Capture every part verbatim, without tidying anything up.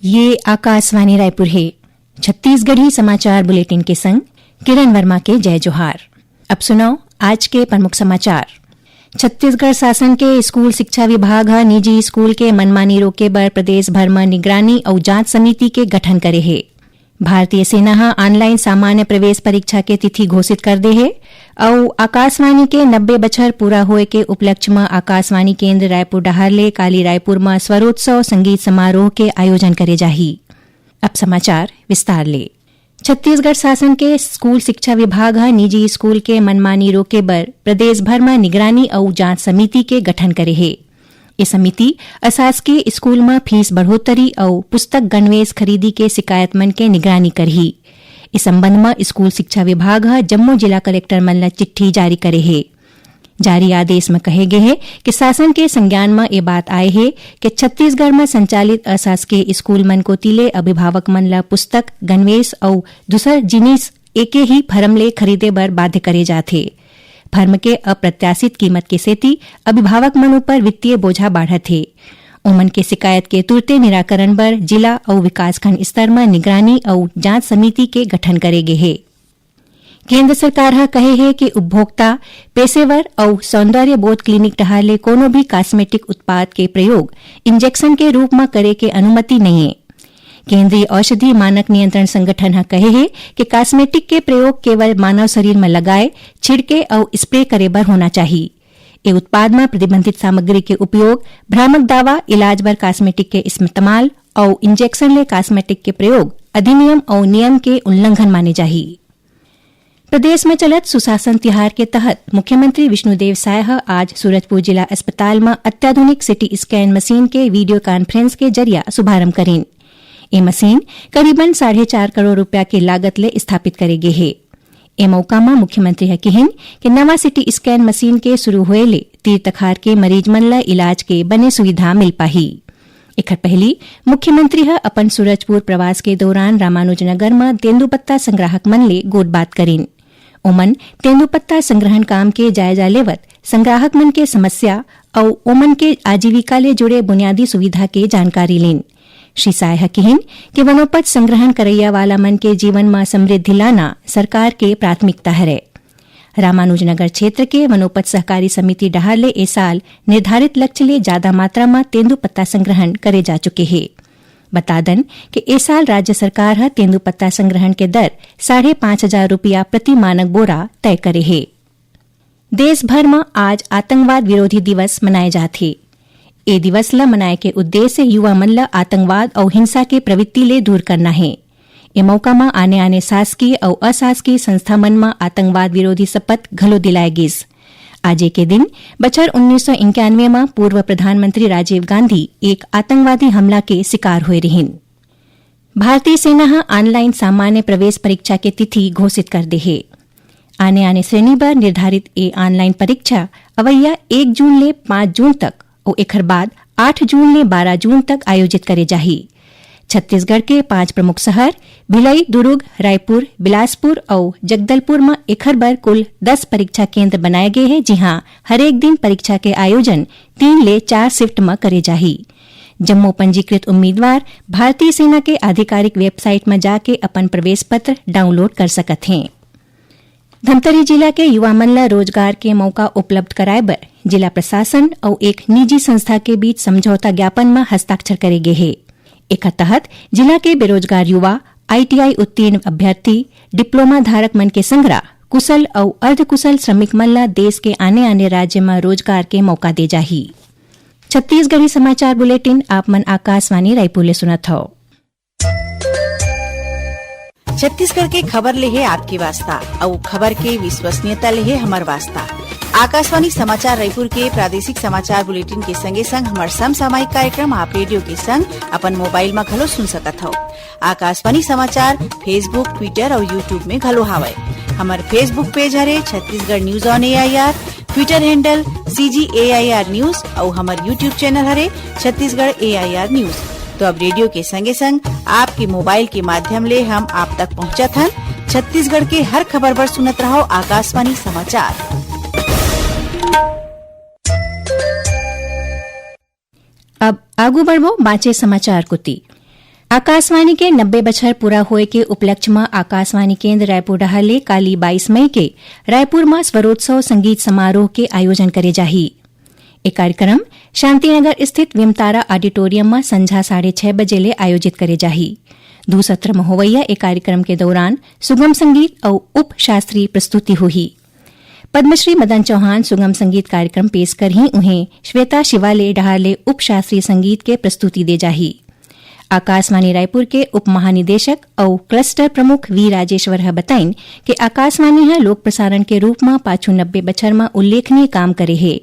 ये आकाशवाणी रायपुर हे। छत्तीसगढ़ी समाचार बुलेटिन के संग किरण वर्मा के जय जोहार। अब सुनव आज के प्रमुख समाचार। छत्तीसगढ़ शासन के स्कूल शिक्षा विभाग ह निजी स्कूल के मनमानी रोके बर प्रदेश भर म निगरानी अउ जांच समिति के गठन करे हे। भारतीय सेना ह online सामान्य प्रवेश परीक्षा के तिथि घोषित कर दे हे। अउ आकाशवाणी के नब्बे बछर पूरा होए के उपलक्ष्य म आकाशवाणी केंद्र रायपुर डहार ले काली रायपुर म स्वरोत्सव संगीत समारोह के आयोजन करे जाही। अब समाचार विस्तार ले। छत्तीसगढ़ शासन के स्कूल शिक्षा विभाग ह निजी स्कूल के मनमानी रोके बर प्रदेश भर म निगरानी अउ जांच समिति के गठन करे हे। ए समिति अशासकीय स्कूल म फीस बढ़ोतरी अउ पुस्तक गणवेश खरीदी के शिकायत मन के निगरानी करही। इस संबंध म स्कूल शिक्षा विभाग ह जम्मो जिला कलेक्टर मन ल चिट्ठी जारी करे हे। जारी आदेश म कहे गे हे कि शासन के संज्ञान म ए बात आए हे कि छत्तीसगढ़ म संचालित अशासकीय स्कूल मन कोति ले अभिभावक मन ल पुस्तक, गणवेश अउ दूसर जिनिस एके ही फर्म ले खरीदे बर बाध्य करे जाथे। फर्म के अप्रत्याशित कीमत के सेती अभिभावक मन ऊपर वित्तीय बोझा बाढ़त हे। ओमन के शिकायत के तुरते निराकरण बर जिला अउ विकासखंड स्तर म निगरानी अउ जांच समिति के गठन करे गे हे। केंद्र सरकार ह कहे हे कि उपभोक्ता, पेशेवर अउ सौंदर्य बोध क्लिनिक डहार ले कोनो भी कॉस्मेटिक उत्पाद के प्रयोग इंजेक्शन के रूप म करे के अनुमति नइये। केंद्रीय औषधि मानक नियंत्रण संगठन ह कहे हे कि कॉस्मेटिक के प्रयोग केवल मानव शरीर म लगाए, छिड़के अउ स्प्रे करे बर होना चाही। ए उत्पाद म प्रतिबंधित सामग्री के उपयोग, भ्रामक दावा, इलाज बर कॉस्मेटिक के इस्तेमाल अउ इंजेक्शन ले कॉस्मेटिक के प्रयोग अधिनियम अउ नियम के उल्लंघन माने जाही। प्रदेश में चलत सुशासन तिहार के तहत मुख्यमंत्री विष्णुदेव साय ह आज सूरजपुर जिला अस्पताल म अत्याधुनिक सीटी स्कैन मशीन के वीडियो कॉन्फ्रेंस के जरिया शुभारंभ करीन। ए मशीन करीबन साढ़े चार करोड़ रुपया के लागत ले स्थापित करे गे हे। ए मौका म मुख्यमंत्री ह किहिन कि नवा सीटी स्कैन मशीन के शुरू होए ले तीर तखार के मरीज मन ल इलाज के बने सुविधा मिल पाही। एखर पहिली मुख्यमंत्री ह अपन सूरजपुर प्रवास के दौरान रामानुजनगर म तेंदूपत्ता संग्राहक मन ले गोठबात करीन। ओमन तेंदूपत्ता संग्रहण काम के जायजा लेवत संग्राहक मन के समस्या अउ ओमन के आजीविका ले जुड़े बुनियादी सुविधा के जानकारी लीन। श्री साय ह किहिन कि वनोपज संग्रहण करइया वाला मन के जीवन म समृद्धि लाना सरकार के प्राथमिकता हरय। रामानुजनगर क्षेत्र के वनोपज सहकारी समिति डहार ले ए साल निर्धारित लक्ष्य ले जादा मात्रा म तेंदूपत्ता संग्रहण करे जा चुके हे। बता दन कि ए साल राज्य सरकार ह तेंदूपत्ता संग्रहण के दर साढ़े पाँच हजार रुपया प्रति मानक बोरा तय करे हे। देश भर म आज आतंकवाद विरोधी दिवस मनाए जात हे। ए दिवस ल मनाए के उद्देश्य युवा मन ल आतंकवाद अउ हिंसा के प्रवृत्ति ले दूर करना हे। ए मौका म आने-आने शासकीय अउ अशासकीय संस्था मन म आतंकवाद विरोधी शपथ घलो दिलाए गिस। आजे के दिन बछर उन्नीस सौ इक्यानवे म पूर्व प्रधानमंत्री राजीव गांधी एक आतंकवादी हमला के शिकार होए रिहिन। भारतीय सेना ह online सामान्य प्रवेश परीक्षा के तिथि घोषित कर दे हे। आने-आने श्रेणी बर निर्धारित ए online परीक्षा अवइया एक जून ले पाँच जून तक अउ एखर बाद आठ जून ले बारह जून तक आयोजित करे जाही। छत्तीसगढ़ के पांच प्रमुख शहर भिलाई, दुरूग, रायपुर, बिलासपुर अउ जगदलपुर म एखर बर कुल दस परीक्षा केंद्र बनाए गे हे, जिहां हरेक दिन परीक्षा के आयोजन तीन ले चार शिफ्ट म करे जाही। जम्मो पंजीकृत उम्मीदवार भारतीय सेना के आधिकारिक website म जाके अपन प्रवेश पत्र download कर सकत हें। धमतरी जिला के युवा मन ल रोजगार के मौका उपलब्ध कराए बर जिला प्रशासन अउ एक निजी संस्था के बीच समझौता ज्ञापन म हस्ताक्षर करे गे हे। एखर तहत जिला के बेरोजगार युवा, आईटीआई उत्तीर्ण अभ्यर्थी, डिप्लोमा धारक मन के संघरा कुशल अउ अर्धकुशल श्रमिक मन ल देश के आने-आने राज्य म रोजगार के मौका दे जाही। छत्तीसगढ़ी समाचार बुलेटिन आप मन आकाशवाणी रायपुर ले सुनत हव। छत्तीसगढ़ के खबर ले हे आपके वास्ता, अउ खबर के विश्वसनीयता ले हे हमर वास्ता। आकाशवाणी समाचार रायपुर के प्रादेशिक समाचार बुलेटिन के संगे संग हमर समसामयिक कार्यक्रम आप रेडियो के संग अपन मोबाइल म घलो सुन सकत हव। आकाशवाणी समाचार Facebook, Twitter अउ YouTube में घलो हावय। हमर Facebook page हरे Chhattisgarh news on AIR, Twitter handle CG AIR news अउ हमर YouTube channel हरे छत्तीसगढ़ AIR news। तो अब रेडियो के संगे संग आपके मोबाइल के माध्यम ले हम आप तक पहुंचत हन। छत्तीसगढ़ के हर खबर बर सुनत रहव आकाशवाणी समाचार। अब आगू बढ़बो बांचे समाचार कोति। आकाशवाणी के नब्बे बछर पूरा होए के उपलक्ष्य म आकाशवाणी केंद्र रायपुर डहार ले काली बाईस मई के रायपुर म स्वरोत्सव संगीत समारोह के आयोजन करे जाही। ए कार्यक्रम शांतिनगर स्थित विमतारा ऑडिटोरियम म संझा साढ़े छह बजे ले आयोजित करे जाही। दू सत्र म होवइया ए कार्यक्रम के दौरान सुगम संगीत अउ उप शास्त्रीय प्रस्तुति होही। पद्मश्री मदन चौहान सुगम संगीत कार्यक्रम पेश करही, उहें श्वेता शिवाले डहार ले उप शास्त्रीय संगीत के प्रस्तुति दे जाही। आकाशवाणी रायपुर के उप महानिदेशक अउ क्लस्टर प्रमुख वी राजेश्वर ह बताइन कि आकाशवाणी ह लोक प्रसारण के रूप म पाछू नब्बे बछर म उल्लेखनीय काम करे हे।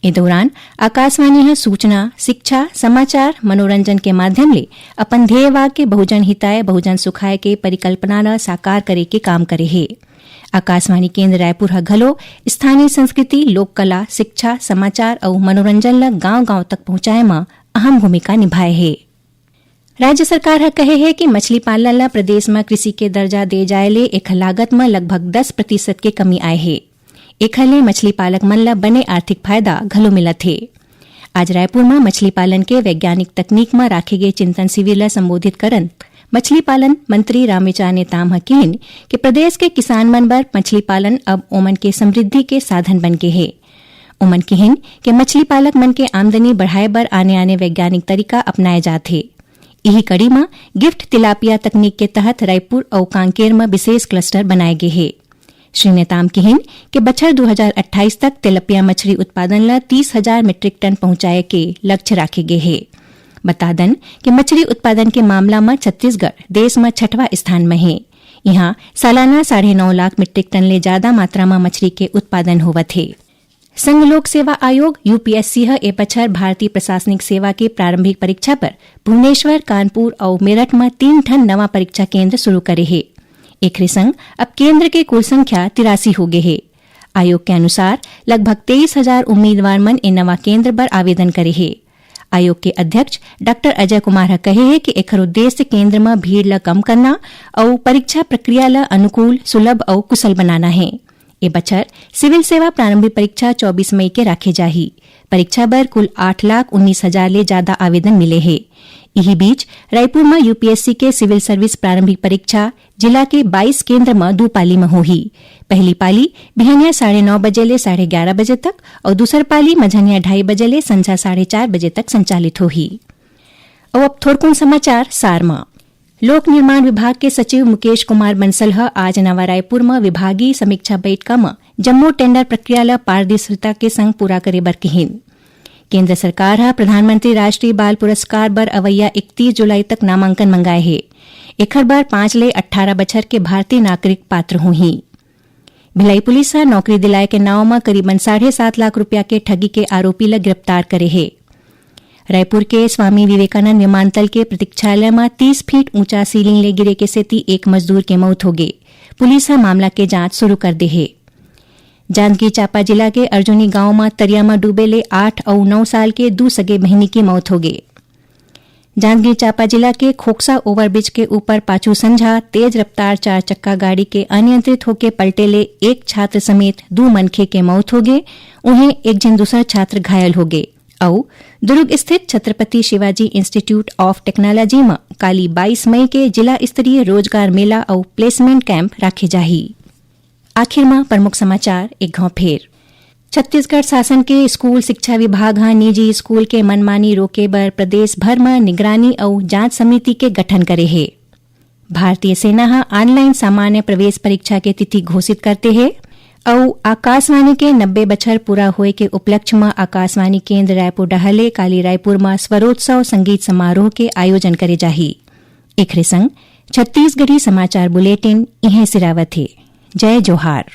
ए दौरान आकाशवाणी ह सूचना, शिक्षा, समाचार, मनोरंजन के माध्यम ले अपन ध्येय वाक्य बहुजन हिताय, बहुजन सुखाय के परिकल्पना ल साकार करे के काम करे हे। आकाशवाणी केंद्र रायपुर ह घलो स्थानीय संस्कृति, लोक कला, शिक्षा, समाचार अउ मनोरंजन ल गांव-गांव तक पहुंचाए म अहम भूमिका निभाए हे। राज्य सरकार ह कहे हे कि मछली पालन ल प्रदेश म कृषि के दर्जा दे जाए ले एखर लागत म लगभग दस प्रतिशत के कमी आए हे। एखर ले मछली पालक मन ल बने आर्थिक फायदा घलो मिलत हे। आज रायपुर म मछली पालन के वैज्ञानिक तकनीक म राखे गे चिंतन शिविर ल संबोधित करत मछली पालन मंत्री रामविचार नेताम ह किहिन कि प्रदेश के किसान मन बर मछली पालन अब ओमन के समृद्धि के साधन बन गे हे। ओमन किहिन कि मछली पालक मन के आमदनी बढ़ाए बर आने-आने वैज्ञानिक तरीका अपनाए जात हे। इही कड़ी म गिफ्ट तिलापिया तकनीक के तहत रायपुर अउ कांकेर म विशेष क्लस्टर बनाए गे हे। श्री नेताम किहिन कि बछर दू हजार अट्ठाईस तक तिलपिया मछली उत्पादन ल तीस हजार मीट्रिक टन पहुंचाए के लक्ष्य राखे गे हे। बता दन कि मछली उत्पादन के मामला म छत्तीसगढ़ देश म छठवां स्थान म हे। इहां सालाना साढ़े नौ लाख मीट्रिक टन ले जादा मात्रा म मछली के उत्पादन होवत हे। संघ लोक सेवा आयोग, यूपीएससी, ह ए बछर भारतीय प्रशासनिक सेवा के प्रारंभिक परीक्षा बर भुवनेश्वर, कानपुर अउ मेरठ म तीन ठन नवा परीक्षा केंद्र शुरू करे हे। एखरे संग अब केंद्र के कुल संख्या तिरासी हो गे हे। आयोग के अनुसार लगभग तेईस हजार उम्मीदवार मन ए नवा केंद्र बर आवेदन करे हे। आयोग के अध्यक्ष डॉक्टर अजय कुमार ह कहे हे कि एखर उद्देश्य केंद्र म भीड़ ल कम करना अउ परीक्षा प्रक्रिया ल अनुकूल, सुलभ अउ कुशल बनाना हे। ए बछर सिविल सेवा प्रारंभिक परीक्षा चौबीस मई के राखे जाही। परीक्षा बर कुल आठ लाख उन्नीस हजार ले जादा आवेदन मिले हे। इही बीच रायपुर म यूपीएससी के सिविल सर्विस प्रारंभिक परीक्षा जिला के बाईस केंद्र म दू पाली म होही। पहली पाली बिहनिया साढ़े नौ बजे ले साढ़े ग्यारह बजे तक अउ दूसर पाली मझनिया ढाई बजे ले संझा साढ़े चार बजे तक संचालित होही। अउ अब थोरकुन समाचार सार म। लोक निर्माण विभाग के सचिव मुकेश कुमार बंसल ह आज नवा रायपुर म विभागीय समीक्षा बैठका म जम्मो टेंडर प्रक्रिया ल पारदर्शिता के संग पूरा करे बर किहिन। केंद्र सरकार ह प्रधानमंत्री राष्ट्रीय बाल पुरस्कार बर अवइया इकतीस जुलाई तक नामांकन मंगाए हे। एखर बर पाँच ले अट्ठारह बछर के भारतीय नागरिक पात्र होही। भिलाई पुलिस ह नौकरी दिलाए के नांव म करीबन साढ़े सात लाख रुपया के ठगी के आरोपी ल गिरफ्तार करे हे। रायपुर के स्वामी विवेकानंद विमानतल के प्रतीक्षालय म तीस फीट ऊंचा सीलिंग ले गिरे के सेती एक मजदूर के मौत होगे। पुलिस ह मामला के जांच शुरू कर दे हे। जांजगीर चांपा जिला के अर्जुनी गांव म तरिया म डूबे ले आठ अउ नौ साल के दू सगे बहिनी के मौत होगे। जांजगीर चांपा जिला के खोकसा ओवरब्रिज के ऊपर पाछू संझा तेज रफ्तार चार चक्का गाड़ी के अनियंत्रित होके पलटे ले एक छात्र समेत दू मनखे के मौत होगे, उहें एक झन दूसर छात्र घायल होगे। अउ दुर्ग स्थित Chhatrapati Shivaji institute of technology म काली बाईस मई के जिला स्तरीय रोजगार मेला अउ प्लेसमेंट कैंप राखे जाही। आखिर म प्रमुख समाचार एक घांव फेर। छत्तीसगढ़ शासन के स्कूल शिक्षा विभाग ह निजी स्कूल के मनमानी रोके बर प्रदेश भर म निगरानी अउ जांच समिति के गठन करे हे। भारतीय सेना ह ऑनलाइन सामान्य प्रवेश परीक्षा के तिथि घोषित करते हे अउ आकाशवाणी के नब्बे बछर पूरा होए के उपलक्ष्य म आकाशवाणी केंद्र रायपुर डहार ले काली रायपुर म स्वरोत्सव संगीत समारोह के आयोजन करे जाही। एखरे संग छत्तीसगढ़ी समाचार बुलेटिन इहें सिरावत हे। जय जोहार।